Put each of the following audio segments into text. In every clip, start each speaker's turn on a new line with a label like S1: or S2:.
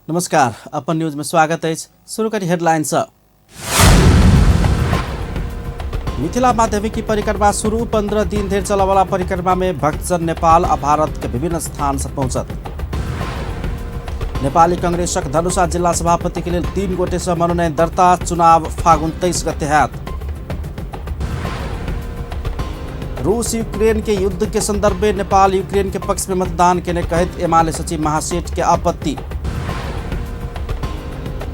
S1: नमस्कार, अपन न्यूज में स्वागत है। शुरू करी हेडलाइन से। मिथिला माध्यमिकी परिक्रमा शुरू। 15 दिन धरि चलऽवला परिक्रमा में भक्तजन नेपाल आ भारत के विभिन्न स्थान से पहुंचत। नेपाली कांग्रेसक धनुषा जिल्ला सभापति के लेल 3 गोटे से मनोनयन दर्ता। चुनाव फागुन 23 गते हैत। रूस यूक्रेन के युद्ध के संदर्भ में नेपाल यूक्रेन के पक्ष में मतदान केने कहैत एमाले सचिव महासेठ के आपत्ति।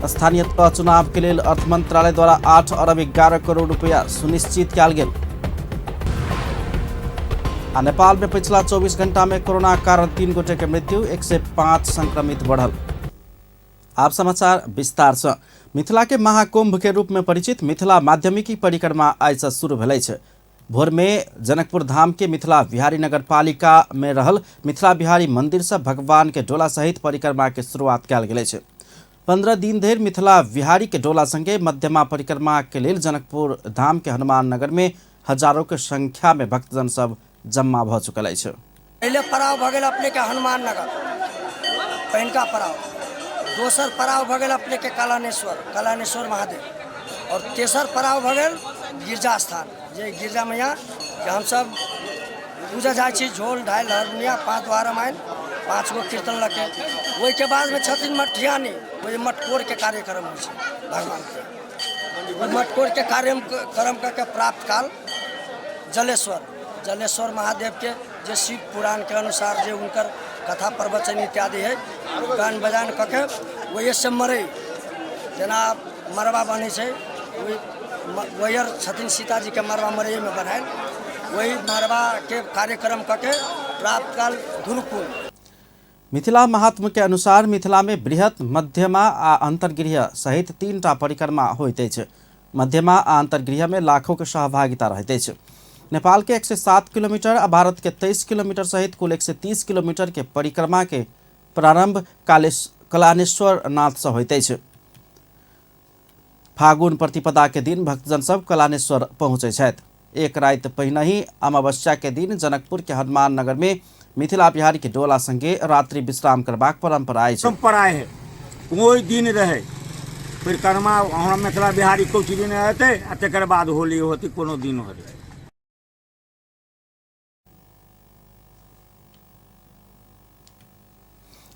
S1: स्थानीय तह चुनाव के लेल अर्थ मंत्रालय द्वारा 8 अरब 11 करोड़ रुपया सुनिश्चित कयल गेल। आ नेपाल में पिछला 24 घंटा में कोरोना कारण 3 गोटे के मृत्यु, 105 संक्रमित बढ़ल। आप समाचार विस्तार से। मिथिला के महाकुंभ के रूप में परिचित मिथिला माध्यमिकी परिक्रमा आइ से शुरू भेलै छै। भोर में जनकपुर धाम के मिथिला बिहारी नगर पालिका में रहल मिथिला बिहारी मंदिर से भगवान के डोला सहित परिक्रमा के शुरुआत कयल गेल छै। 15 दिन धरि मिथिला बिहारी के डोला संगे मध्यमा परिक्रमा के लेल जनकपुर धाम के हनुमान नगर में हजारों के संख्या में भक्तजन सब जमा भ चुकल अछि।
S2: पहले पड़ाव भ गेल अपने के हनुमान नगर, पहिलका पड़ाव। दोसर पड़ाव भ गेल अपने के कलानेश्वर, कलानेश्वर महादेव। और तेसर पड़ाव भ गेल गिरजा स्थान, जे गिरजा मैया जे हमसब पूजा जाइ छी, झोल ढाइल हरमुनिया 5 द्वार रामायण 5 गो कीर्तन लके। ओहिके बादमे छथिन मठियानी, ओहि मटकोर के कार्यक्रम होइ छै भगवान के। मटकोर के कार्यक्रम करके प्राप्त काल जलेश्वर, जलेश्वर महादेव के जे शिव पुराण के अनुसार जे उनकर कथा प्रवचन इत्यादि है, गान बजान कऽ के ओहिसँ मरै जेना मरबा बनै छै, ओहि छथिन सीताजीके मरबा मरैमे बनायल, ओहि मरबाके कार्यक्रम कऽ के प्राप्त काल ध्रुवकुल।
S1: मिथिला महात्म्य के अनुसार मिथिला में बृहत, मध्यमा आ अंतर्गृह सहित 3 टा परिक्रमा होइत अछि। मध्यमा आ अंतर्गृह में लाखों के सहभागिता रहैत अछि। नेपाल के 107 किलोमीटर आ भारत के 23 किलोमीटर सहित कुल 130 किलोमीटर के परिक्रमा के प्रारंभ कलानेश्वर नाथ से होइत अछि। फागुन प्रतिपदा के दिन भक्तजन सब कलानेश्वर पहुँचै छथि। एक राति पहिने ही अमावस्या के दिन जनकपुर के हनुमान नगर में मिथिला बिहारी के डोला संगे रात्रि विश्राम करबाक परंपरा अछि।
S3: परंपरा है, कोई दिन रहे परिक्रमा हमरा मिथिला बिहारी कुछ दिन रहते आ तकर बाद होली होती, कोनो दिन होते।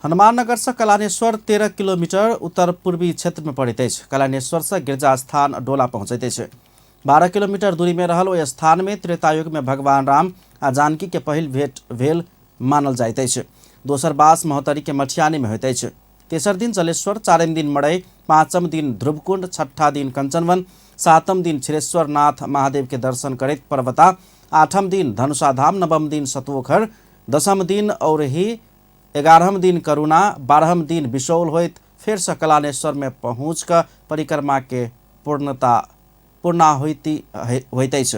S1: हनुमाननगर से कलानेश्वर 13 किलोमीटर उत्तर पूर्वी क्षेत्र में पड़ैत अछि। कलानेश्वर से गिरजा स्थान डोला पहुँचैत अछि। 12 किलोमीटर दूरी में रहल ओहि स्थान में त्रेतायुग में भगवान राम आ जानकी के पहिल भेंट भेल मानल जाइत अछि। दोसर बास महोत्तरी के मठियानी में होइत अछि। तेसर दिन जलेश्वर, चारिम दिन मड़ई, पाँचम दिन ध्रुवकुंड, छठा दिन कंचनवन, सातम दिन क्षीरेश्वर नाथ महादेव के दर्शन करैत पर्वता, आठम दिन धनुषाधाम, नवम दिन सतोखर, दसम दिन और ही 11म दिन करुणा, 12म दिन बिशौल होइत फेर से कलानेश्वर में पहुँच कऽ परिक्रमा के पूर्णाहुति होइत अछि।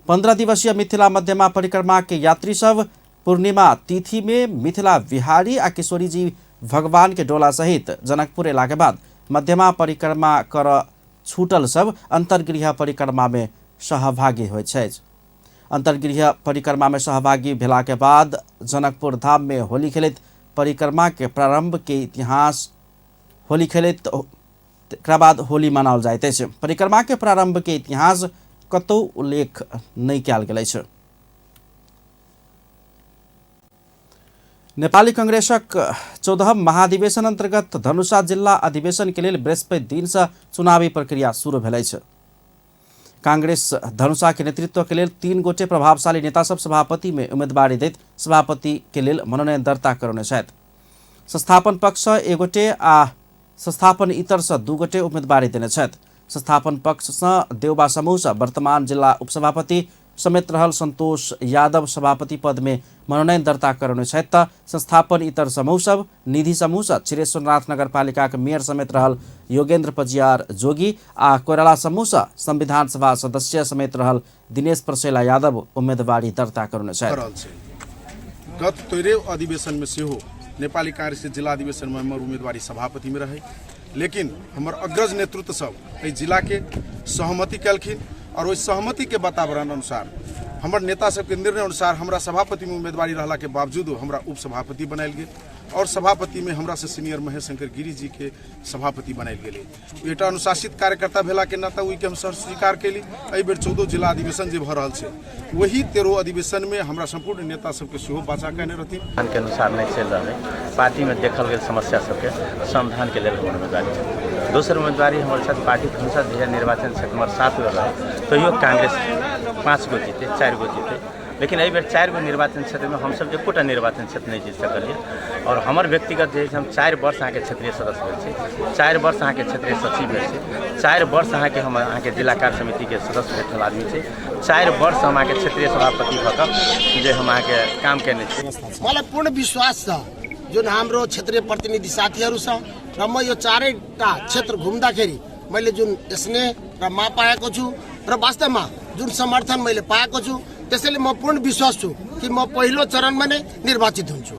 S1: 15 दिवसीय मिथिला मध्यमा परिक्रमा के यात्री सब पूर्णिमा तिथि में मिथिला बिहारी आ किशोरी जी भगवान के डोला सहित जनकपुर एला के बाद मध्यमा परिक्रमा कर छूटल सब अंतर्गृह परिक्रमा में सहभागी होइत छथि। अंतर्गृह परिक्रमा में सहभागी भेला के बाद जनकपुर धाम में होली खेलैत परिक्रमा के प्रारंभ के इतिहास होली खेलैत तकरा बाद होली मनाओल जाइत अछि। परिक्रमा के प्रारंभ के इतिहास कतौ उल्लेख नहि कयल गेल अछि। नेपाली कांग्रेसक 14म महाधिवेशन अंतर्गत धनुषा जिल्ला अधिवेशन के लेल बृहस्पति दिन से चुनावी प्रक्रिया शुरू भेल अछि। कांग्रेस धनुषा के नेतृत्व के लेल 3 गोटे प्रभावशाली नेता सब सभापति में उम्मीदवारी दैत सभापति के लेल मनोनयन दर्ता करौने छथि। संस्थापन पक्ष से 1 गोटे आ संस्थापन इतर से 2 गोटे उम्मीदवारी देने छथि। संस्थापन पक्ष से देउबा समूह से वर्तमान जिला उपसभापति समेत रहल संतोष यादव सभापति पद में मनोनयन दर्ता करौने छथि त संस्थापन इतर समूह सब निधि समूह से क्षीरेश्वरनाथ नगरपालिका के मेयर समेत रहल योगेंद्र पजियार जोगी आ कोइराला समूह से संविधान सभा सदस्य समेत रहल दिनेश प्रसेला यादव उम्मीदवारी दर्ता करौने छथि।
S4: गत तोरे अधिवेशन में सेहो नेपाली कांग्रेस के जिला अधिवेशन में हमर उम्मीदवारी सभापति में रहे, लेकिन हमर अग्रज नेतृत्व सब एहि जिला के सहमति कलखिन और ओहि सहमति के वातावरण अनुसार हमर नेता सबके निर्णय अनुसार हमरा सभापति में उम्मीदवारी रहला के बावजूद हमरा उपसभापति बनायल गेल। और सभापति में हमरा से सीनियर महेश शंकर गिरी जी के सभापति बनायल गेलै। एकटा अनुशासित कार्यकर्ता भेला के नाते ओहिके हम सर स्वीकार केली। एहि बेर 14 जिला अधिवेशन जे भऽ रहल छै वही 13 अधिवेशन में हमरा सम्पूर्ण नेता सबके सेहो बाचा कहने रहथिन।
S5: के अनुसार नहीं चल रहा है, पार्टी में देखल गेल समस्या सबके समाधान के लेल हमर उम्मीदवारी छै। दोसर उम्मीदवारी हमर छथि पार्टी धनुषा जिला निर्वाचन क्षेत्र नंबर 7 गो रहे तैयो कांग्रेस 5 गो जीते 4 गो जीते, लेकिन एहि बेर 4 गो निर्वाचन क्षेत्रमे हमसब एकोटा निर्वाचन क्षेत्र नहीं जीत सकलियै। और हमर व्यक्तिगत जे हम 4 वर्ष अहाँके क्षेत्रीय सदस्य भेल छी, 4 वर्ष अहाँके क्षेत्रीय सचिव भेल छी, 4 वर्ष अहाँके हम अहाँके जिला कार्य समितिके सदस्य बैठल आदमी छी, 4 वर्ष हम अहाँके क्षेत्रीय सभापति भऽ कऽ जे हम अहाँके काम केने छी।
S6: मलाई पूर्ण विश्वास छ जुन हाम्रो क्षेत्रीय प्रतिनिधि साथीहरू छ र म यो चारैटा क्षेत्र घुम्दाखेरि मैले जुन स्नेह र माया पाएको छु र वास्तवमा जुन समर्थन मैले पाएको छु त्यसैले म पूर्ण विश्वास छु कि म पहिलो चरणमा नै निर्वाचित हुन्छु।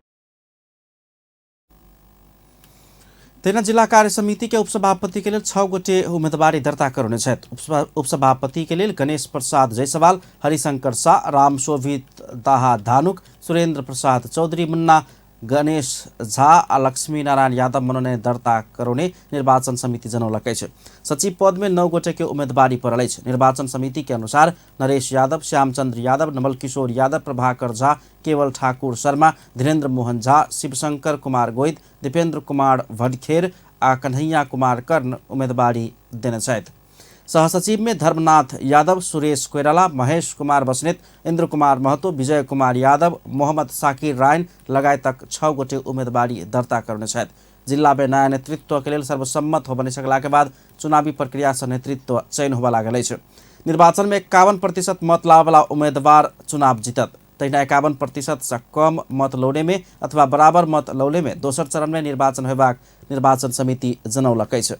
S1: तहिना जिला कार्य समिति के उपसभापति के लेल 6 गोटे उम्मीदवारी दर्ता करौने छथि। उपसभापति के लेल गणेश प्रसाद जायसवाल, हरिशंकर शाह, राम शोभित दाहा धानुक, सुरेंद्र प्रसाद चौधरी मुन्ना, गणेश झा आ लक्ष्मी नारायण यादव मनोनयन दर्ता करौने निर्वाचन समिति जनौलक अछि। सचिव पद में 9 गोटे के उम्मीदवारी पड़ल अछि। निर्वाचन समिति के अनुसार नरेश यादव, श्यामचंद्र यादव, नवल किशोर यादव, प्रभाकर झा, केवल ठाकुर शर्मा, धीरेन्द्र मोहन झा, शिवशंकर कुमार गोइत, दीपेंद्र कुमार भटखेर आ कन्हैया कुमार कर्ण उम्मीदवारी देने छथि। सहसचिव में धर्मनाथ यादव, सुरेश कोइराला, महेश कुमार बस्नेत, इंद्र कुमार महतो, विजय कुमार यादव, मोहम्मद साकिर रायन लगायतक 6 गोटे उम्मीदवारी दर्ता करने छथि। जिला में नया नेतृत्व के लेल सर्वसम्मत होबने सकला के बाद चुनावी प्रक्रिया से नेतृत्व चयन होबऽ लागल अछि। निर्वाचन में 51% मत लाबऽवला उम्मीदवार चुनाव जीतत। तहिना 51% से कम मत लौने में अथवा बराबर मत लौने में दोसर चरण में निर्वाचन होबाक निर्वाचन समिति जनौलक अछि।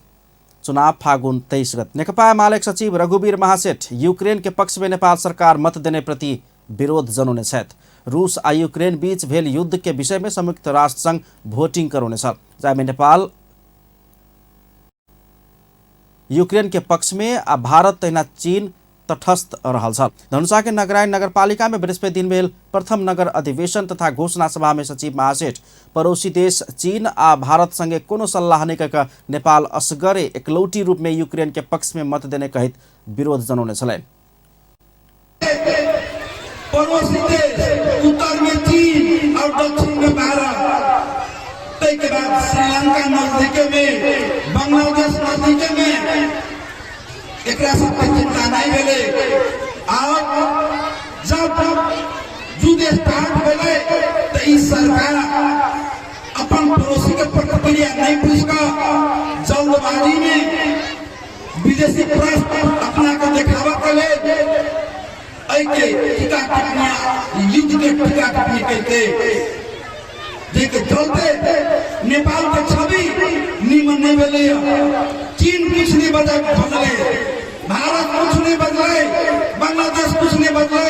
S1: चुनाव फागुन 23 गते। नेकपा एमाले सचिव रघुवीर महासेठ यूक्रेन के पक्ष में नेपाल सरकार मत देने प्रति विरोध जनौने छथि। रूस आ यूक्रेन बीच भेल युद्ध के विषय में संयुक्त राष्ट्र संघ वोटिंग करौने छल, जाहिमे नेपाल यूक्रेन के पक्ष में आ भारत तहिना चीन तटस्थ रहल छल। धनुषा के नगरायण नगरपालिका में बृहस्पति दिन भेल प्रथम नगर अधिवेशन तथा घोषणा सभा में सचिव महासेठ पड़ोसी देश चीन आ भारत संगे कोनो सल्लाह नहि कऽ नेपाल असगरे एकलौटी रूप में यूक्रेन के पक्ष में मत देने कहित विरोध जनौने छलनि।
S7: पड़ोसी देश उत्तर में चीन और दक्षिण में भारत, के बाद श्रीलंका नजदीके में, बांग्लादेश नजदीके में, एकरा सबके चिंता नहीं भेलै। और जब युद्ध स्टार्ट भेलै तो ई सरकार अपन पड़ोसी के प्रतिक्रिया नहीं पूछ कऽ जल्दबाजी में विदेशी प्रश्न अपना के देखावा के लेल एहि के टीका टिप्पणी युद्ध के टीका टिप्पणी कयलकै, जाहिके चलते नेपाल के छवि निमन नहीं भेलै। चीन कुछ नहीं बदले, भारत कुछ नहीं बदले, बांग्लादेश कुछ नहीं बदले,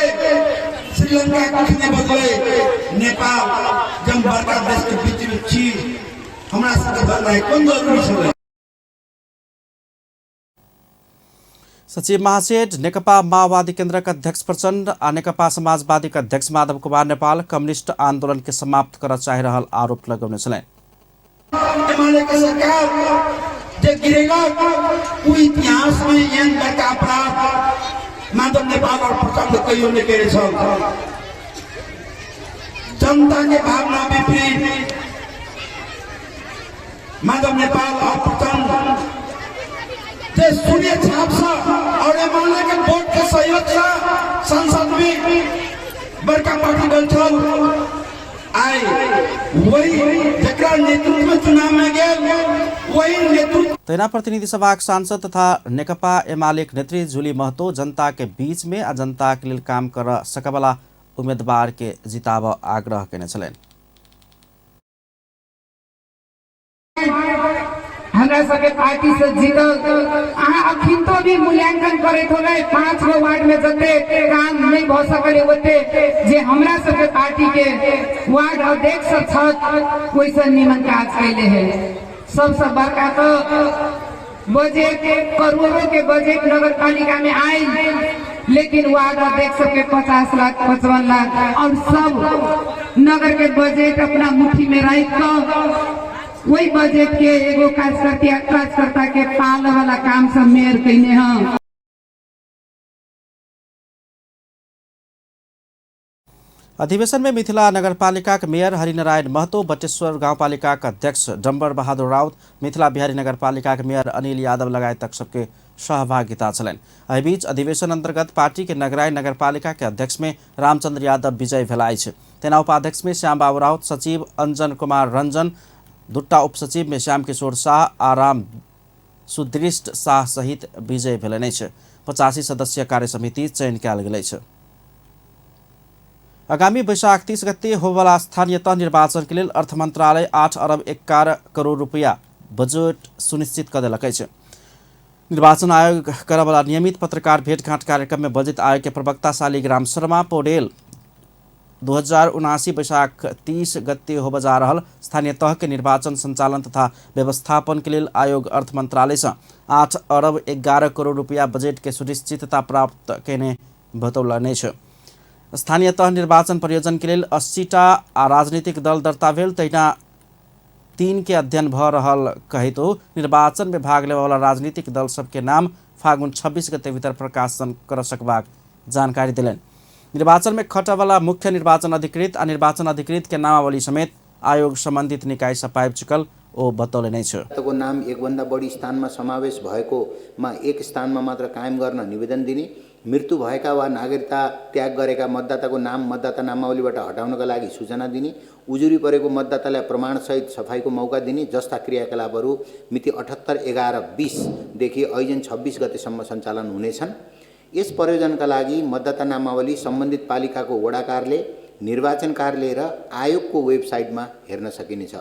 S7: श्रीलंका कुछ नहीं बदले, नेपाल जब बड़का देश के बीच में छी हमरा सबके बदलाय कोन जरूरी छलै।
S1: सचिव महासेठ नेकपा माओवादी केन्द्रक अध्यक्ष प्रचण्ड आ नेकपा समाजवादी के अध्यक्ष माधव कुमार नेपाल कम्युनिस्ट आंदोलन के समाप्त करऽ चाहि रहल आरोप लगौने छलनि।
S7: एमाले के सरकार जे गिरेलक उ इतिहास में एहन बड़का अपराध माधव नेपाल और प्रचण्ड कहियो नहि केने छल। जनता के भावना विपरीत माधव नेपाल और प्रचण्ड जे सूर्य छाप से और एमाले के वोट के सहयोग से संसद में बड़का पार्टी दल छल, आइ वही जकरा नेतृत्व में चुनाव में गेल वही नेतृत्व।
S1: तहिना प्रतिनिधि सभाक सांसद तथा नेकपा एमाले नेत्री झुली महतो जनता के बीच में आ जनता के लेल काम कर सकबला उम्मीदवार के जिताब आग्रह केने छलनि।
S8: हमरा सबके पार्टी से जीतल अहाँ अखिनतो भी मूल्यांकन करैत होबै, 5 गो वार्ड में जते काम नहीं भऽ सकल ओते जे हमरा सबके पार्टी के वार्ड अध्यक्ष सब छथि ओहिसँ निमन काज कैले है। सबसे बड़का तो बजट करोड़ों के बजट नगर पालिका में आयल, लेकिन वार्ड अध्यक्ष सबके 50 लाख 55 लाख और सब नगर के बजट अपना मुट्ठी में राख कऽ वही बजट के एगो कार्यकर्ता के पाले वाला काम सब मेयर कैने हैं।
S1: अधिवेशन में मिथिला नगरपालिकाक मेयर हरिनारायण महतो, बटेश्वर गाउँपालिकाक अध्यक्ष डम्बर बहादुर राउत, मिथिला बिहारी नगरपालिकाक मेयर अनिल यादव लगायतक सबके सहभागिता छलनि। एहि बीच अधिवेशन अंतर्गत पार्टी के नगराई नगरपालिका के अध्यक्ष में रामचंद्र यादव विजय भेला अछि। तेना उपाध्यक्ष में श्याम बाबू राउत, सचिव अंजन कुमार रंजन, दुट्टा उपसचिव में श्याम किशोर शाह आ राम सुदृष्ट शाह सहित विजय भेलनि अछि। 85 सदस्यीय कार्य समिति चयन कयल गेल अछि। आगामी वैशाख 30 गते होबला स्थानीय तह निर्वाचन के लेल अर्थ मंत्रालय 8 अरब 11 करोड़ रुपया बजट सुनिश्चित क देलक अछि। निर्वाचन आयोग करवला नियमित पत्रकार भेटघाट कार्यक्रम में बजट आयोग के प्रवक्ता शालिग्राम शर्मा पौडेल 2079 वैशाख 30 गते होबय जा रहल स्थानीय तह के निर्वाचन संचालन तथा व्यवस्थापन के लेल आयोग अर्थ मंत्रालय से 8 अरब 11 करोड़ रुपया बजट के सुनिश्चितता प्राप्त केने बतौलनि अछि। स्थानीय तह निर्वाचन परियोजन के लेल 80टा आ राजनीतिक दल दर्ता भेल, तहिना 3 के अध्ययन भ रहल कहैत ओ निर्वाचन में भाग लेबयवला राजनीतिक दल सबके नाम फागुन 26 गते भीतर प्रकाशन कर सकबाक जानकारी देलनि। निर्वाचन में खटवला मुख्य निर्वाचन अधिकृत आ निर्वाचन अधिकृत के नामावली समेत आयोग संबंधित निकाय से पाबि चुकल ओ बतौलनि अछि।
S9: को नाम एकभन्दा बढी स्थानमा समावेश भएकोमा एक स्थानमा मात्र कायम गर्न निवेदन दिने, मृत्यु भएका वा नागरिकता त्याग गरेका मतदाताको नाम मतदाता नामावलीबाट हटाउनका लागि सूचना दिने, उजुरी परेको मतदातालाई प्रमाणसहित सफाईको मौका दिने जस्ता क्रियाकलापहरू मिति 78/11/20 देखि ऐजन 26 गतेसम्म सञ्चालन हुनेछन्। यस प्रयोजनका लागि मतदाता नामावली सम्बन्धित पालिकाको वडा कार्यालय, निर्वाचन कार्यालय र आयोगको वेबसाइटमा हेर्न सकिनेछ।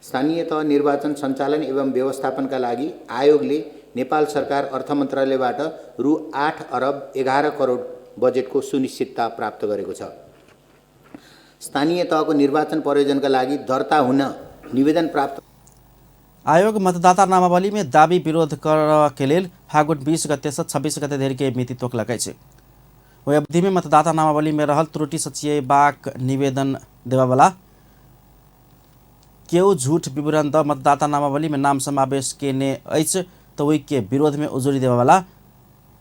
S9: स्थानीय तह निर्वाचन सञ्चालन एवं व्यवस्थापनका लागि आयोगले नेपाल सरकार अर्थ मन्त्रालयबाट रु 8 अरब 11 करोड बजेटको सुनिश्चितता प्राप्त गरेको छ। स्थानीय तहको निर्वाचन प्रयोजनका लागि दर्ता हुन निवेदन प्राप्त
S1: आयोग मतदाता नामावली में दावी विरोध कर के लेल फागुन 20 गते से 26 गते धरि के मिति तोकलक अछि। ओहि अवधि में मतदाता नामावली में रहल त्रुटि सचिएबाक निवेदन देबयवला केओ झूठ विवरण the मतदाता नामावली में नाम समावेश केने अछि त ओहि के विरोध में उजुरी देबयवला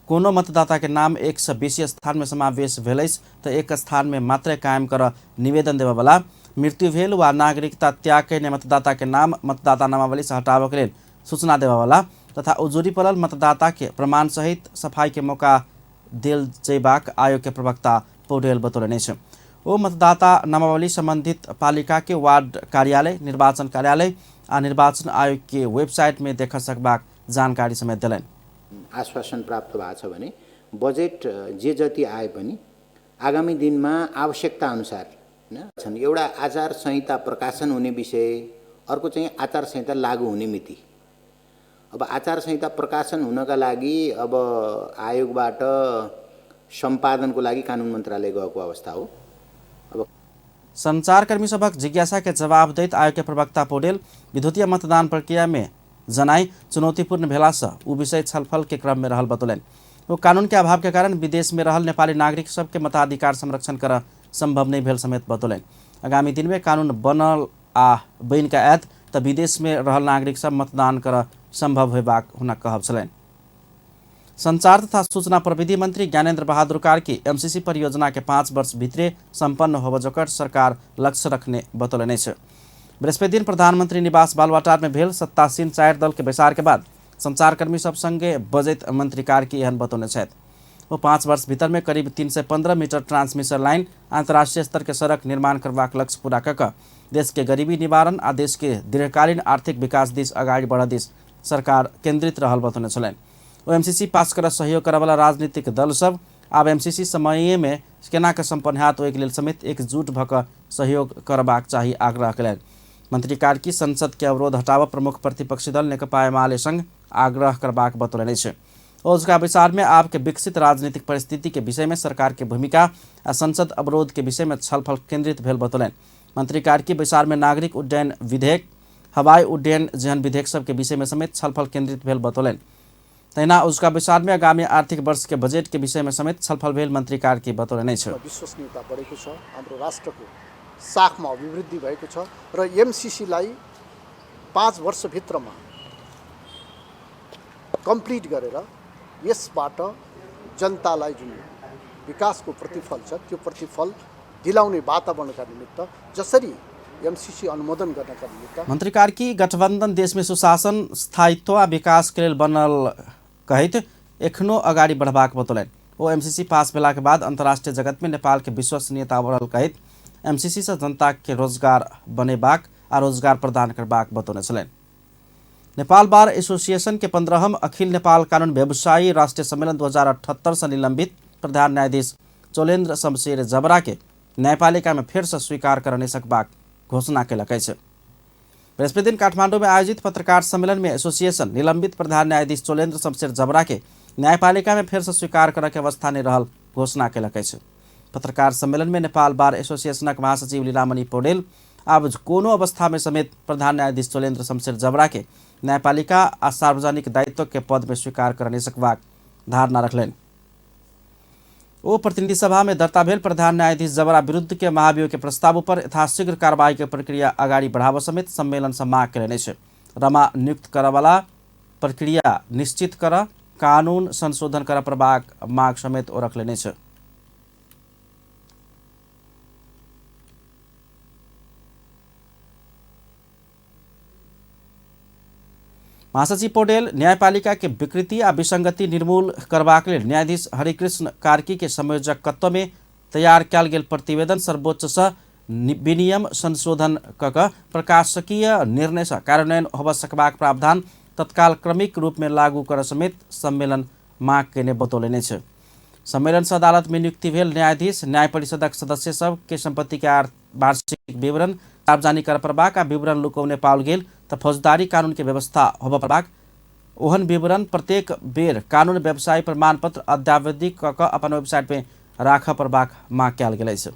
S1: कोनो मतदाता के नाम एक से बेसी स्थान में समावेश भेल अछि त एक स्थान में मात्र कायम कर निवेदन देबयवला, मृत्यु भेल वा नागरिकता त्याग कयने मतदाता के नाम मतदाता नामावली से हटाबय के लेल सूचना देबयवला तथा उजुरी पड़ल मतदाता के प्रमाण सहित सफाई के मौका देल जयबाक आयोग के प्रवक्ता पौडेल बतौलनि अछि। ओ मतदाता नामावली संबंधित पालिका के वार्ड कार्यालय, निर्वाचन कार्यालय आ निर्वाचन आयोग के वेबसाइट में देख सकबाक जानकारी समेत देलनि।
S9: आश्वासन प्राप्त भएको छ भने बजेट जे जति आए पनि आगामी दिनमा आवश्यकता अनुसार हैन छन्। एउटा आचार संहिता प्रकाशन हुने विषय, अर्को चाहिँ आचार संहिता लागू हुने मिति। अब आचार संहिता प्रकाशन हुनका लागि अब आयोगबाट सम्पादनको लागि कानुन मन्त्रालय गएको अवस्था हो। अब
S1: संचारकर्मी सभक जिज्ञासा के जवाब दैत आयोग के प्रवक्ता पौडेल विद्युतीय मतदान प्रक्रिया में जनाई चुनौतीपूर्ण भेला से उ विषय छलफल के क्रम में रहल बतौलनि। वो कानून के अभाव के कारण विदेश में रहल नेपाली नागरिक सबके मताधिकार संरक्षण कर संभव नहीं भेल समेत बतौलनि। आगामी दिन में कानून बनल आ बनि कऽ आयत तऽ विदेश में रहल नागरिक सब मतदान कर संभव होयबाक हुनक कहब छलनि। संचार तथा सूचना प्रविधि मंत्री ज्ञानेन्द्र बहादुर कार्की एमसीसी परियोजना के 5 वर्ष भित्रे सम्पन्न होबय जोकर सरकार लक्ष्य रखने बतौलनि अछि। बृहस्पति दिन प्रधानमंत्री निवास बालुवाटार में भेल सत्तासीन 4 दल के बैसार के बाद संचारकर्मी सब संगे बजैत मंत्री कार्की एहन बतौने छथि। ओ 5 वर्ष भीतर में करीब 315 मीटर ट्रांसमिशन लाइन अंतर्राष्ट्रीय स्तर के सड़क निर्माण करबाक लक्ष्य पूरा कऽ कऽ देश के गरीबी निवारण आ देश के दीर्घकालीन आर्थिक विकास दिस अगाडि बढ़ दिस सरकार केंद्रित रहल बतौने छलनि। ओ एमसीसी पास कर सहयोग करऽवला राजनीतिक दल सब आब एमसीसी समय में केना कऽ सम्पन्न होयत ओहिके लेल समेत एकजुट भऽ कऽ सहयोग करबाक चाही आग्रह कयलनि। मंत्री कार्की संसद के अवरोध हटाबऽ प्रमुख प्रतिपक्षी दल नेकपा एमाले संग आग्रह करबाक बतौलनि अछि। ओजुका बैसार में आब के विकसित राजनीतिक परिस्थिति के विषय में सरकार के भूमिका आ संसद अवरोध के विषय में छलफल केंद्रित भेल बतौलनि। मंत्री कार्की बैसार में नागरिक उड्डयन विधेयक, हवाई उड्डयन जेहन विधेयक सबके विषय में समेत छलफल केंद्रित भेल बतौलनि। तहिना उसका बैसार में आगामी आर्थिक वर्ष के बजट के विषय में समेत छलफल भेल मंत्री कार्की बतौलनि अछि।
S10: विश्वसनीयता बढेको छ, हाम्रो राष्ट्रको साखमा अभिवृद्धि भएको छ र एमसीसीलाई 5 वर्षभित्रमा कम्प्लिट गरेर यसबाट जनतालाई जुन विकासको प्रतिफल छ त्यो प्रतिफल दिलाउने वातावरणका निमित्त जसरी एमसीसी अनुमोदन गर्नका निमित्त
S1: मंत्री कार्की गठबन्धन देशमे सुशासन, स्थायित्व आ विकास के लेल बनल कहैत एखनो अगाडि बढ़बाक बतौलनि। ओ एमसीसी पास भेलाक बाद अंतर्राष्ट्रीय जगत में नेपाल के विश्वसनीयता बढ़ल कहैत एमसीसी से जनता के रोजगार बनेबाक आ रोजगार प्रदान करबाक बतौने छलनि। नेपाल बार एसोसिएशन के 15हम अखिल नेपाल कानून व्यवसायी राष्ट्रीय सम्मेलन 2078 से निलंबित प्रधान न्यायाधीश चोलेन्द्र शमशेर जबरा के न्यायपालिका में फेर से स्वीकार कर नहि सकबाक घोषणा केलक अछि। बृहस्पति दिन काठमांडू में आयोजित पत्रकार सम्मेलन में एसोसिएशन निलंबित प्रधान न्यायाधीश चोलेन्द्र शमशेर जबरा के न्यायपालिका में फेर से स्वीकार करऽ के अवस्था नहि रहल घोषणा केलक अछि। पत्रकार सम्मेलन में नेपाल बार एसोसिएशनक महासचिव लीलामणि पौडेल आब कोनो अवस्था में समेत प्रधान न्यायाधीश चोलेन्द्र शमशेर जबरा के न्यायपालिका आ सार्वजनिक दायित्व के पद में स्वीकार कर नहि सकबाक धारणा रखलनि। ओ प्रतिनिधि सभा में दर्ता भेल प्रधान न्यायाधीश जबरा विरुद्ध के महाभियोग के प्रस्ताव पर यथाशीघ्र कार्रवाई के प्रक्रिया अगाडि बढ़ाबऽ समेत सम्मेलन से माग केलनि अछि। रमा नियुक्त करऽवाला प्रक्रिया निश्चित कर कानून संशोधन करऽ पड़बाक माग समेत ओ रखलनि अछि। महासचिव पौडेल न्यायपालिका के विकृति आ विसंगति निर्मूल करबाक लेल न्यायाधीश हरिकृष्ण कार्की के संयोजकत्व में तैयार कयल गेल प्रतिवेदन सर्वोच्च से विनियम संशोधन क कऽ प्रकाशकीय निर्णय से कार्यान्वयन होबय सकबाक प्रावधान तत्काल क्रमिक रूप में लागू कर समेत सम्मेलन माग केने बतौलनि अछि। सम्मेलन से अदालत में नियुक्ति भेल न्यायाधीश न्याय परिषदक सदस्य सब के संपत्ति के वार्षिक विवरण सार्वजनिक कर पड़बाक आ विवरण लुकौने पाओल गेल तऽ फौजदारी कानून के व्यवस्था होबय पड़बाक, ओहन विवरण प्रत्येक बेर कानून व्यवसायी प्रमाणपत्र अद्यावधि कऽ कऽ अपन वेबसाइट में राखऽ पड़बाक माग कयल गेल अछि।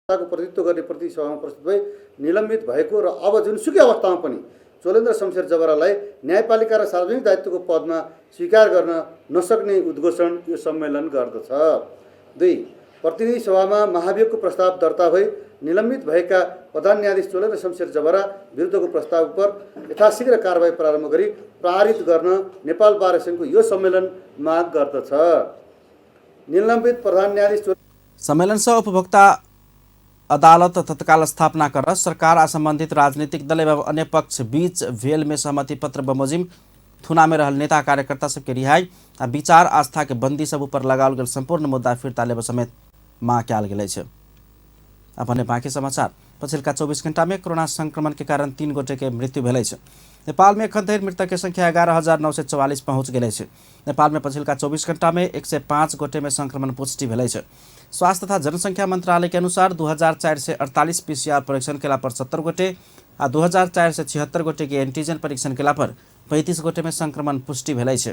S11: प्रतिनिधित्व गर्ने प्रतिनिधि सभामा प्रस्तुत भई निलम्बित भएको र अब जुनसुकै अवस्थामा पनि चोलेन्द्र शमशेर जबरालाई न्यायपालिका र सार्वजनिक दायित्वको पदमा स्वीकार गर्न नसक्ने उद्घोषण यो सम्मेलन गर्दछ। 2 प्रतिनिधि सभामा महाभियोगको प्रस्ताव दर्ता भई निलम्बित भएका प्रधान न्यायाधीश चोलेन्द्र शमशेर जबरा विरुद्धको प्रस्ताव उपर यथाशीघ्र कारबाही प्रारम्भ गरी पारित गर्न नेपाल बार एसोसिएसनको यो सम्मेलन माग गर्दछ। निलम्बित प्रधान न्यायाधीश
S1: सम्मेलन से उपभोक्ता अदालत तत्काल स्थापना कर सरकार आ संबंधित राजनीतिक दल एवं अन्य पक्ष बीच भेल में सहमति पत्र बमोजिम थुना में रहल नेता कार्यकर्ता सबके रिहाई आ विचार आस्था के बंदी सब ऊपर लगाओल गेल संपूर्ण मुद्दा फिर्ता लेबऽ समेत माग कयल गेल अछि। अपने बाँकी समाचार। पछिल्का 24 घंटा में कोरोना संक्रमण के कारण 3 गोटे के मृत्यु भेल अछि। नेपाल में एखन धरि मृतक के संख्या 11,944 पहुँच गेल अछि। नेपाल में पछिल्का 24 घंटा में 105 गोटे में संक्रमण पुष्टि भेल अछि। स्वास्थ्य तथा जनसंख्या मंत्रालय के अनुसार 2448 पीसीआर परीक्षण केला पर 70 गोटे आ 2476 गोटे के एंटीजन परीक्षण केला पर 35 गोटे में संक्रमण पुष्टि भेल अछि।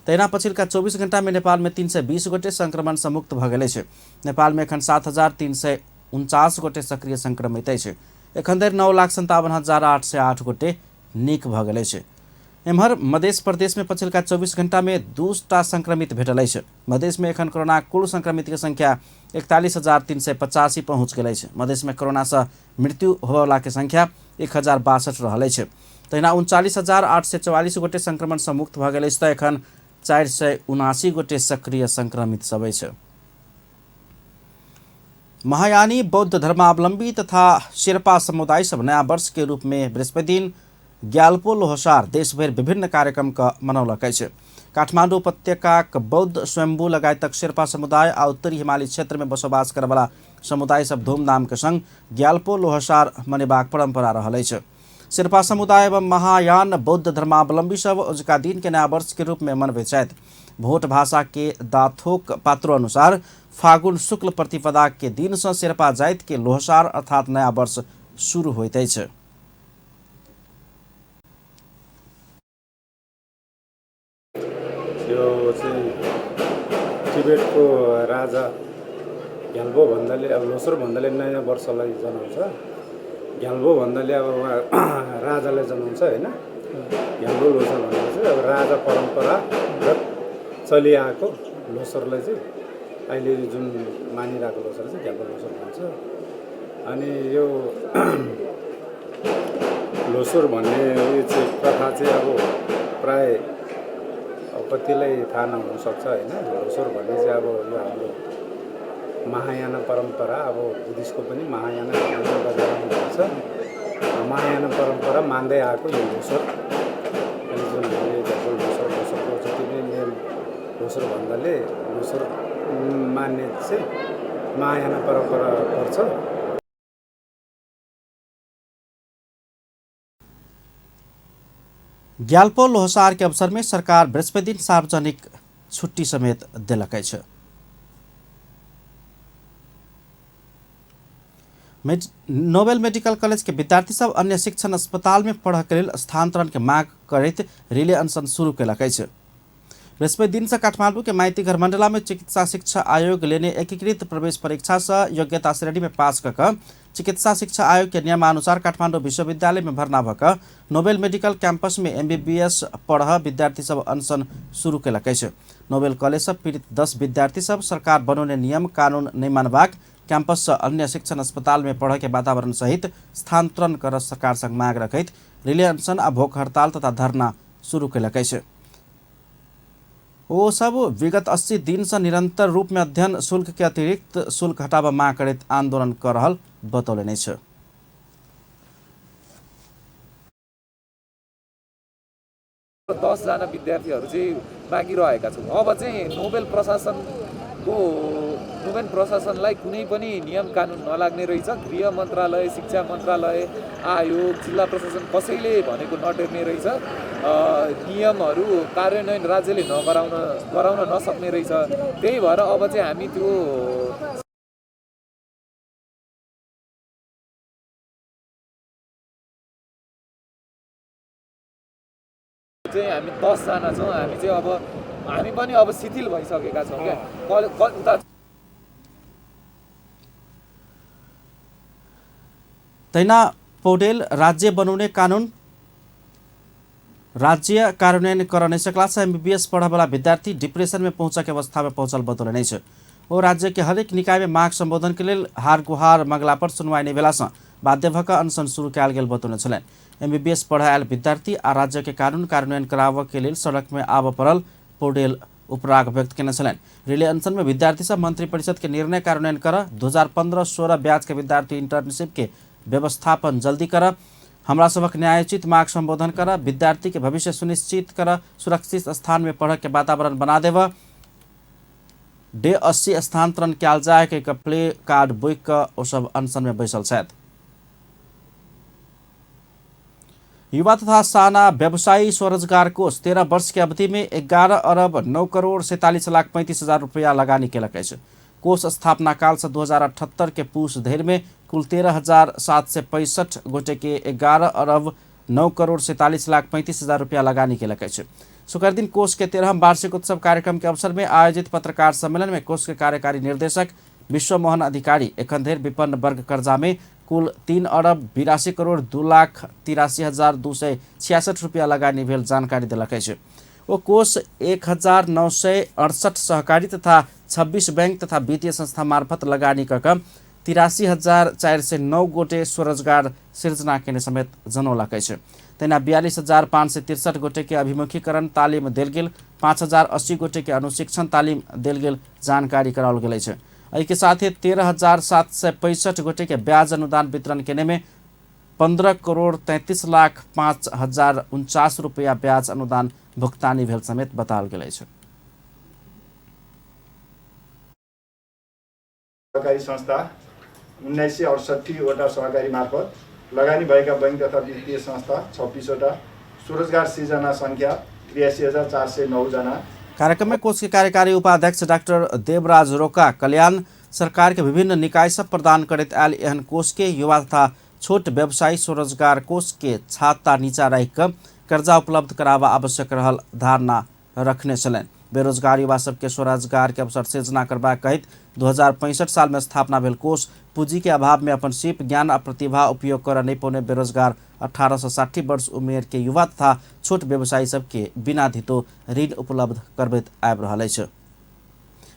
S1: तहिना पछिल्का 24 घंटा में नेपाल में 320 गोटे संक्रमण से मुक्त भऽ गेल अछि। नेपाल में एखन 7,349 गोटे सक्रिय संक्रमित अछि। एखन धरि 9,57,808 गोटे नीक भऽ गेल अछि। एम्हर मध्य प्रदेश में पछिल्का 24 घंटा में 2टा संक्रमित भेटल अछि। मधेश में एखन कोरोना कुल संक्रमित के संख्या 41,385 पहुँच गेल अछि। मधेश में कोरोना से मृत्यु होबयवला के संख्या 1,062 रहल अछि। तहिना 39,844 गोटे संक्रमण से मुक्त भऽ गेल अछि तऽ एखन 479 गोटे सक्रिय संक्रमित सब अछि। महायानी बौद्ध धर्मावलंबी तथा शेर्पा समुदाय सब नया वर्ष के रूप में बृहस्पति दिन ग्याल्पो लोहसार देशभरि विभिन्न कार्यक्रम क मनौलक अछि। काठमाडौँ उपत्यकाक बौद्ध स्वयंभू लगायतक शेर्पा समुदाय आ उत्तरी हिमाली क्षेत्र में बसोबास करऽवला समुदाय सब धूमधाम के संग ग्याल्पो लोहसार मनेबाक परंपरा रहल अछि। शेर्पा समुदाय एवं महायान बौद्ध धर्मावलंबी सब अजुका दिन के नया वर्ष के रूप में मनबैत छथि। भोट भाषा के दाथोक पात्रो अनुसार फागुन शुक्ल प्रतिपदा के दिन से शेर्पा जाति के लोहसार अर्थात नया वर्ष शुरू होइत अछि।
S12: यो चाहिँ टिबेटको राजा ग्याल्पो भन्दाले अब लोसर भन्दाले नयाँ वर्षलाई जनाउँछ। ग्याल्पो भन्नाले अब उहाँ राजालाई जनाउँछ हैन। ग्याल्पो लोसार भनेको चाहिँ अब राजा परम्परागत चलिआएको लोसारलाई चाहिँ अहिले जुन मानिरहेको लोसार चाहिँ ग्याल्पो लोसार भन्छ। अनि यो लोसार भन्ने यो चाहिँ प्रथा चाहिँ अब प्राय अब कतिलाई थाहा नहुन सक्छ हैन। लोसार भन्ने चाहिँ अब यो हाम्रो महायान परम्परा, अब बुद्धिस्टको पनि महायान भनेर भन्छ। महायान परम्परा मान्दै आएको यो लोसार। अनि जुन हामीले ग्याल्पो लोसार, लोसारको जति पनि नियम लोसार भन्दाले लोसार मान्ने चाहिँ महायान परम्परा पर्छ।
S1: ग्याल्पो लोसार के अवसर में सरकार बृहस्पति दिन सार्वजनिक छुट्टी समेत देलक अछि। नोबेल मेडिकल कॉलेज के विद्यार्थी सब अन्य शिक्षण अस्पताल में पढ़ के लेल स्थानांतरण के मांग करैत रिले अनशन शुरू केलक अछि। बृहस्पति दिन से काठमांडू के माइतीघर मंडला में चिकित्सा शिक्षा आयोग लेने एकीकृत प्रवेश परीक्षा से योग्यता श्रेणी में पास कऽ चिकित्सा शिक्षा आयोग के नियमानुसार काठमांडू विश्वविद्यालय में भर्ना भऽ नोबेल मेडिकल कैंपस में एमबीबीएस पढ़ विद्यार्थी सब अनशन शुरू केलक अछि। नोबेल कॉलेज से पीड़ित 10 विद्यार्थी सब सरकार बनौने नियम कानून नहीं मानबाक, कैंपस से अन्य शिक्षण अस्पताल में पढ़ के वातावरण सहित स्थानांतरण कर सरकार संग मांग रखैत रिले अनशन आ भूख हड़ताल तथा धरना शुरू केलक अछि। ओ सब विगत 80 दिन से निरंतर रूप में अध्ययन शुल्क के अतिरिक्त शुल्क हटाबऽ मांग करैत आंदोलन कर रहल बतौलनि अछि।
S13: 10 जना विद्यार्थीहरू चाहिँ बाँकी रहेका छौँ। अब चाहिँ नोबेल प्रशासनलाई कुनै पनि नियम कानुन नलाग्ने रहेछ। गृह मन्त्रालय, शिक्षा मन्त्रालय, आयोग, जिल्ला प्रशासन कसैले भनेको नटेर्ने रहेछ। नियमहरू कार्यान्वयन राज्यले गराउन नसक्ने रहेछ। त्यही भएर अब चाहिँ हामी त्यो चाहिँ हामी 10 जना छौँ। हामी चाहिँ अब हामी पनि अब शिथिल भइसकेका छौँ क्या। उता
S1: तैना पौडेल राज्य बनाउने कानुन राज्य कार्यान्वयन कर नहीं सकला से एमबीबीएस पढ़े वाला विद्यार्थी डिप्रेशन में पहुंचे के अवस्था में पहुंचल बतौलनि अछि। ओ राज्य के हरेक निकाय में मांग संबोधन के लेल हार गुहार मंगला पर सुनवाई नहीं भेला से बाध्य भऽ कऽ अनशन शुरू कयल गेल बतौने छलनि। एमबीबीएस पढ़े आयल विद्यार्थी आ राज्य के कानून कार्यान्वयन कराबऽ के लेल सड़क में आबऽ पड़ल पौडेल उपराग व्यक्त केने छलनि। रिले अनशन में विद्यार्थी सब मंत्रिपरिषद के निर्णय कार्यान्वयन कर, 2015-16 बैच के विद्यार्थी इंटर्नशिप के व्यवस्थापन जल्दी कर, हमरा सबक न्यायोचित मांग संबोधन कर, विद्यार्थी के भविष्य सुनिश्चित कर, सुरक्षित स्थान में पढ़ के वातावरण बना देव, डे 80 स्थानांतरण कयल जाय के प्ले कार्ड बोकि कऽ ओ सब अनशन में बैसल छथि। युवा तथा साना व्यवसायी स्वरोजगार कोष 13 वर्ष के अवधि में 11 अरब 9 करोड़ 47 लाख 35 हजार रुपया लगानी केलक अछि। कोष स्थापना काल से 2078 के पूस धरि में कुल 13,765 गोटे के 11 अरब 9 करोड़ 47 लाख 35 हजार रुपया लगानी केलक अछि। शुक्र दिन कोष के 13वां वार्षिक उत्सव कार्यक्रम के अवसर में आयोजित पत्रकार सम्मेलन में कोष के कार्यकारी निर्देशक विश्वमोहन अधिकारी एखन धरि विपन्न वर्ग कर्जा में कुल 3 अरब 82 करोड़ 2 लाख 83,266 रुपया लगानी भेल जानकारी देलक अछि। ओ कोष 1,968 सहकारी तथा 26 बैंक तथा वित्तीय संस्था मार्फत लगानी कऽ कऽ 83,409 गोटे स्वरोजगार सिर्जना केने समेत जनौलक अछि। तहिना 42,563 गोटे के अभिमुखीकरण तालिम देल गेल, 5,080 गोटे के अनुशिक्षण तालिम देल गेल जानकारी कराओल गेल अछि। एहिके साथे 13,765 गोटे के ब्याज अनुदान वितरण केने में 15 करोड़ 33 लाख 5,049 रुपया ब्याज अनुदान भुक्तानी भेल समेत बताओल गेल अछि।
S14: सहकारी संस्था 1968 वटा सहकारी मार्फत लगानी भएका बैंक तथा वित्तीय संस्था 26 वटा, स्वरोजगार सिर्जना संख्या 83,409 जना।
S1: कार्यक्रम में कोष के कार्यकारी उपाध्यक्ष डाक्टर देवराज रोका कल्याण सरकार के विभिन्न निकाय सब प्रदान करैत आयल एहन कोष के युवा तथा छोट व्यवसायी स्वरोजगार कोष के छाता नीचा राखि कऽ कर्जा उपलब्ध कराबऽ आवश्यक रहल धारणा रखने छलनि। बेरोजगार युवा सबके स्वरोजगार के अवसर सृजना करबाक कहैत 2065 साल में स्थापना भेल कोष पूंजी के अभाव में अपन सीप, ज्ञान आ प्रतिभा उपयोग कर नहीं पौने बेरोजगार 18 से 60 वर्ष उमेर के युवा तथा छोट व्यवसायी सबके बिना धितो ऋण उपलब्ध करबैत आबि रहल अछि।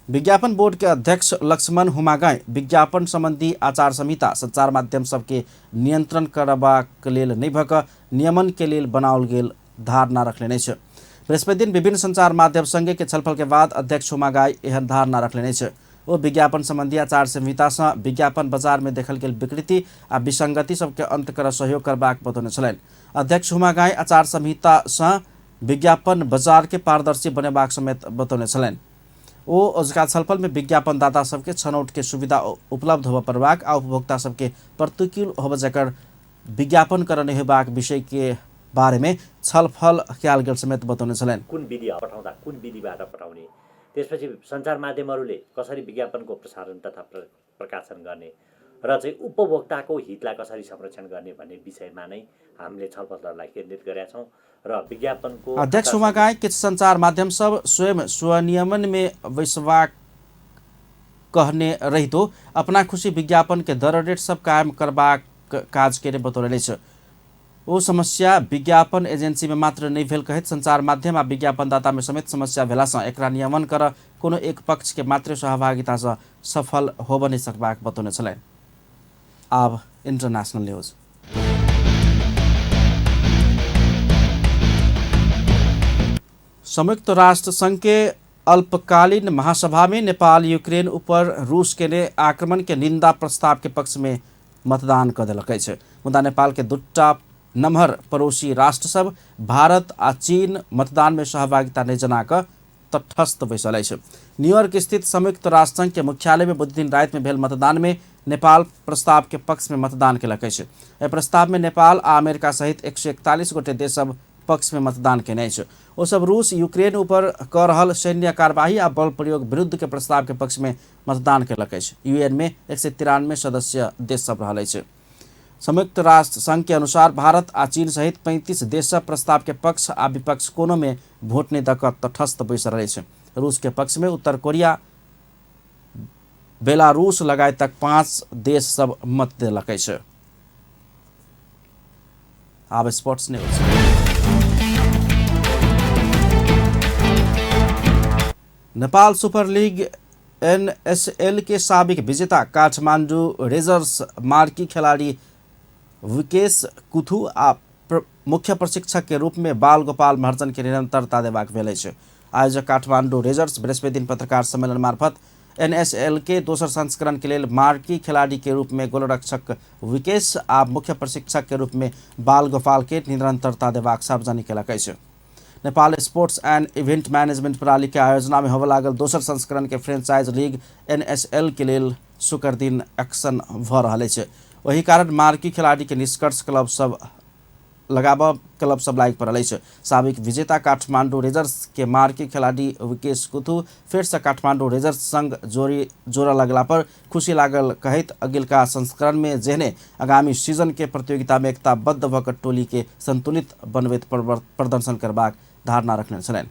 S1: विज्ञापन बोर्ड के अध्यक्ष लक्ष्मण हुमागाई विज्ञापन संबंधी आचार संहिता संचार माध्यम सबके नियंत्रण करबाक लेल नहि भऽ कऽ नियमन के लेल बनाओल गेल धारणा रखलेने अछि। बृहस्पति दिन विभिन्न संचार माध्यम संगे के छलफल के बाद अध्यक्ष हुमागाई एहन धारणा रखलेने अछि। ओ विज्ञापन संबंधी आचार संहिता सँ विज्ञापन बाजार में देखल गेल विकृति आ विसंगति सबके अंत कर सहयोग करबाक बतौने छलनि। अध्यक्ष हुमागाई आचार संहिता सँ विज्ञापन बाजार के पारदर्शी बनेबाक समेत बतौने छलनि। ओ अजुका छलफल में विज्ञापनदाता सबके छनौट के सुविधा उपलब्ध होबय पड़बाक आ उपभोक्ता सबके प्रतिकूल होबय जकर विज्ञापन कर नहि होबाक विषय के बारे में छलफल कयल गेल समेत बतौने छलनि।
S15: कुन विधि पठाउँदा कुन विधिबाट पठाउने, त्यसपछि सञ्चार माध्यमहरूले कसरी विज्ञापनको प्रसारण तथा प्रकाशन गर्ने र चाहिँ उपभोक्ताको हितलाई कसरी संरक्षण गर्ने भन्ने विषयमा नै हामीले छलफलहरूलाई केन्द्रित गरेका छौँ र विज्ञापनको
S1: अध्यक्ष हुमागाई किछु संचार माध्यम सब स्वयं स्वनियमन में बैसबाक कहने रहितो अपना खुशी विज्ञापन के दर रेट सब कायम करबाक काज के बतौने अछि। ओ समस्या विज्ञापन एजेंसी में मात्र नहि भेल कहैत संचार माध्यम आ विज्ञापनदाता में समेत समस्या भेला सँ एकरा नियमन कर कोनो एक पक्ष के मात्र सहभागिता सँ सफल होब नहि सकबाक बतौने छलनि। आब इंटरनेशनल न्यूज। संयुक्त राष्ट्र संघ के अल्पकालीन महासभा में नेपाल यूक्रेन ऊपर रूस के आक्रमण के निंदा प्रस्ताव के पक्ष में मतदान क देलक अछि। मुदा नेपाल के दूटा नमहर पड़ोसी राष्ट्र सब भारत आ चीन मतदान में सहभागिता नहि जना कऽ तटस्थ बैसल अछि। न्यूयॉर्क स्थित संयुक्त राष्ट्र संघ के मुख्यालय में बुधदिन राति में भेल मतदान में नेपाल प्रस्ताव के पक्ष में मतदान केलक अछि। एहि प्रस्ताव में नेपाल आ अमेरिका सहित 141 गोटे देश सब पक्ष में मतदान केने अछि। ओ सब रूस यूक्रेन ऊपर कऽ रहल सैन्य कार्यवाही आ बल प्रयोग विरुद्ध के प्रस्ताव के पक्ष में मतदान केलक अछि। यूएन में 193 सदस्य देश सब रहल अछि। संयुक्त राष्ट्र संघ के अनुसार भारत आ चीन सहित 35 देश सब प्रस्ताव के पक्ष आ विपक्ष कोनो में वोट नहि दऽ कऽ तटस्थ बैसल अछि। रूस के पक्ष में उत्तर कोरिया, बेलारूस लगायतक 5 देश सब मत देलक अछि। आब sports news. Nepal super league NSL के साबिक विजेता काठमांडू रेजर्स मार्की खिलाड़ी विकेश कुथू आ मुख्य प्रशिक्षक के रूप में बाल गोपाल महर्जन के निरंतरता देबाक भेल अछि। आयोजक काठमांडू रेजर्स बृहस्पति दिन पत्रकार सम्मेलन मार्फत एनएसएल के दोसर संस्करण के लेल मार्की खिलाड़ी के रूप में गोलरक्षक विकेश आ मुख्य प्रशिक्षक के रूप में बाल गोपाल के निरंतरता देबाक सार्वजनिक केलक अछि। Nepal sports and event management प्रणाली के आयोजना में होबय लागल दोसर संस्करण के फ्रेंचाइज लीग एनएसएल के लेल शुक्र दिन एक्शन भऽ रहल अछि। ओहि कारण मार्की खिलाड़ी के निष्कर्ष क्लब सब लगाबऽ क्लब सब लागि पड़ल अछि। साबिक विजेता काठमांडू रेजर्स के मार्की खिलाड़ी विकेश कुथू फेर से काठमांडू रेजर्स संग जोड़ऽ लगला पर खुशी लागल कहैत अगिलका संस्करण में जेहने आगामी सीजन के प्रतियोगिता में एकताबद्ध भऽ कऽ टोली के संतुलित बनबैत प्रदर्शन करबाक धारणा रखने छलनि।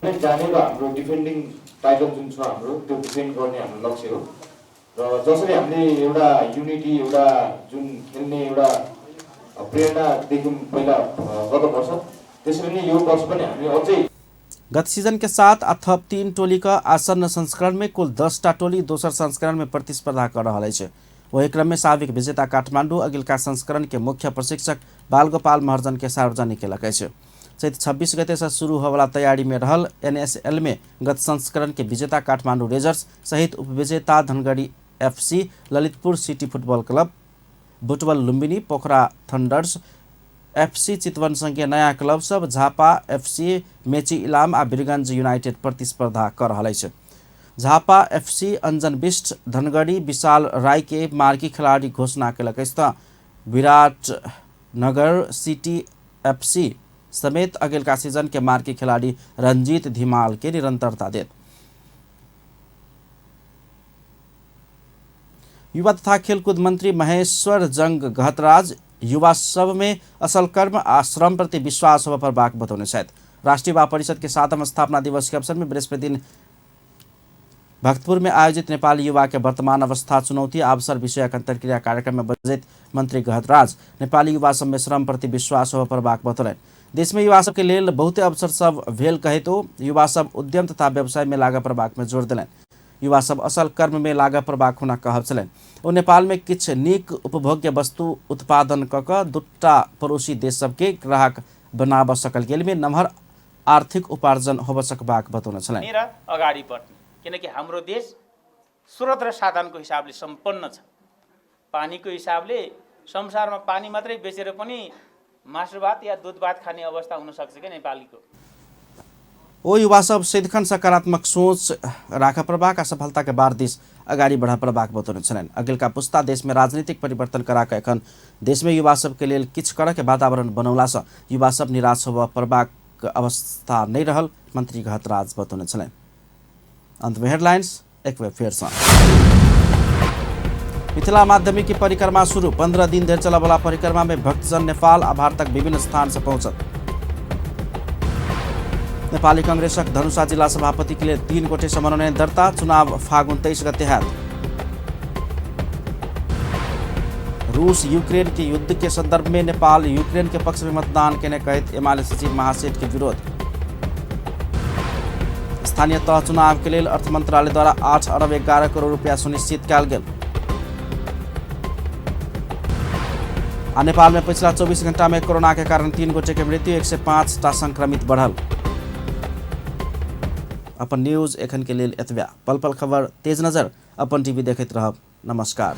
S16: जाने र हाम्रो डिफेन्डिङ टाइटल जुन छ हाम्रो त्यो डिफेन्ड गर्ने हाम्रो लक्ष्य हो र जसरी हामीले एउटा युनिटी एउटा जुन खेल्ने एउटा प्रेरणा देख्यौँ पहिला गत वर्ष, त्यसरी नै यो वर्ष पनि हामी अझै
S1: गत सीजन के साथ आ थप 3 टोली का आसन्न संस्करण में कुल 10टा टोली दोसर संस्करण में प्रतिस्पर्धा कर रहल अछि। ओहि क्रम में साबिक विजेता काठमांडू अगिलका संस्करण के मुख्य प्रशिक्षक बालगोपाल महर्जन के सार्वजनिक केलक अछि। चैत 26 गते से शुरू होवला तैयारी में रहल एनएसएल में गत संस्करण के विजेता काठमांडू रेजर्स सहित उपविजेता Dhangadhi FC, Lalitpur city football club, Butwal Lumbini, Pokhara thunders FC Chitwan संगे नया क्लब सब झापा एफसी, मेची इलाम आ वीरगंज यूनाइटेड प्रतिस्पर्धा कर रहल अछि। झापा एफसी अंजन बिष्ट, धनगढ़ी विशाल राय के मार्की खिलाड़ी घोषणा केलक अछि त विराटनगर सिटी एफसी समेत अगिलका सीजन के मार्की खिलाड़ी रंजीत धिमाल के निरंतरता देत। युवा तथा खेलकूद मंत्री महेश्वर जंग घतराज युवा सब में असल कर्म आ श्रम प्रति विश्वास होबय पड़बाक बतौने छथि। राष्ट्रीय युवा परिषद के 7वां स्थापना दिवस के अवसर में बृहस्पति दिन भक्तपुर में आयोजित नेपाली युवा के वर्तमान अवस्था, चुनौती, अवसर विषयक अंतर्क्रिया कार्यक्रम में बजैत मंत्री गहतराज नेपाली युवा सब में श्रम प्रति विश्वास होबय पड़बाक बतौलनि। देश में युवा सब के लेल बहुते अवसर सब भेल कहैतो युवा सब उद्यम तथा व्यवसाय में लागय पड़बाक में जोर देलनि। युवा सब असल कर्म में लागय पड़बाक हुनक कहब छलनि। ओ नेपाल में किछु नीक उपभोग्य वस्तु उत्पादन क कऽ दूटा पड़ोसी देश सबके ग्राहक बनाबऽ सकल गेल में नमहर आर्थिक उपार्जन होबय सकबाक बतौने छलनि।
S17: र अगाडि बढ्ने, किनकि हाम्रो देश स्रोत र साधनको हिसाबले सम्पन्न छ। पानीको हिसाबले संसारमा पानी मात्रै बेचेर पनि मासु भात या दुध भात खाने अवस्था हुन सक्छ क्या नेपालीको।
S1: ओ युवा सब सदिखन सकारात्मक सोच राखऽ पड़बाक आ सफलता के बार दिस अगाडि बढ़ऽ पड़बाक बतौने छलनि। अगिलका पुस्ता देश में राजनीतिक परिवर्तन करा कऽ एखन देश में युवा सब के लेल किछु करऽ के वातावरण बनौला सँ युवा सब निराश होबऽ पड़बाक अवस्था नहि रहल मंत्री घतराज बतौने छलनि। अंत में हेडलाइंस एक बेर फेर सँ। मिथिला माध्यमिक की परिक्रमा शुरू, 15 दिन धरि चलऽवला परिक्रमा में भक्तजन नेपाल आ भारतक विभिन्न स्थान से पहुंचत। नेपाली कांग्रेसक धनुषा जिला सभापति के लिए 3 गोटे समन्वय दर्ता, चुनाव फागुन 23 गते हैत। रूस यूक्रेन के युद्ध के संदर्भ में नेपाल यूक्रेन के पक्ष में मतदान केने कहैत एमाले सचिव महासेठ के विरोध। स्थानीय तह चुनाव के लेल अर्थ मंत्रालय द्वारा 8 अरब 11 करोड़ रुपया सुनिश्चित कयल गेल। आ नेपाल में पिछला 24 घंटा में कोरोना के कारण 3 गोटे के मृत्यु, 105 टा संक्रमित बढ़ल। अपन न्यूज एखन के लेल एतबे। पल पल खबर, तेज नजर, अपन टीवी देखैत रहब। नमस्कार।